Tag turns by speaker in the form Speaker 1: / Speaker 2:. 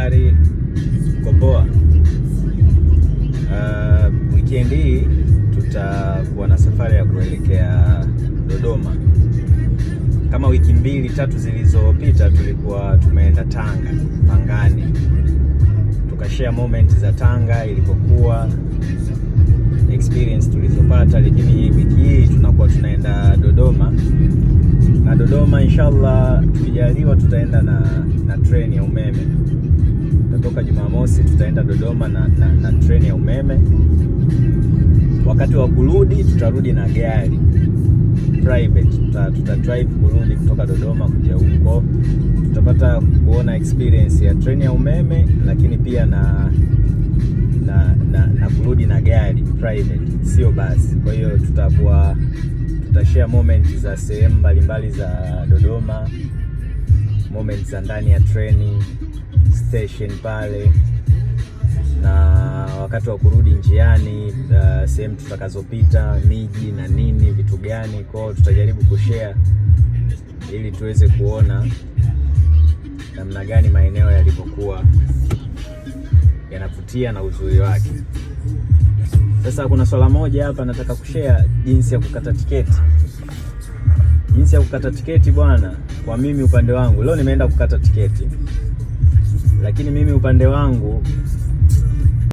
Speaker 1: Shwari, uko poa. Weekend hii tutakuwa na safari ya kuelekea Dodoma. Kama wiki mbili tatu zilizopita tulikuwa tumeenda Tanga, Pangani, tukashare moment za Tanga ilivyokuwa, experience tulizopata, lakini hii wiki hii tunakuwa tunaenda Dodoma na Dodoma inshallah tukijaliwa tutaenda na treni ya umeme. Tutatoka Jumamosi tutaenda Dodoma na treni ya umeme. Wakati wa kurudi tutarudi na gari private, tuta drive kurudi kutoka Dodoma kuja huko. Tutapata kuona experience ya treni ya umeme, lakini pia na kurudi na gari private, sio basi. Kwa hiyo tutashare moment za sehemu mbalimbali za Dodoma, moment za ndani ya treni station pale, na wakati wa kurudi njiani, sehemu tutakazopita, miji na nini, vitu gani. Kwa hiyo tutajaribu kushare ili tuweze kuona namna gani maeneo yalivyokuwa yanavutia na uzuri wake. Sasa kuna swala moja hapa nataka kushare, jinsi ya kukata tiketi. Jinsi ya kukata tiketi bwana, kwa mimi upande wangu leo nimeenda kukata tiketi, lakini mimi upande wangu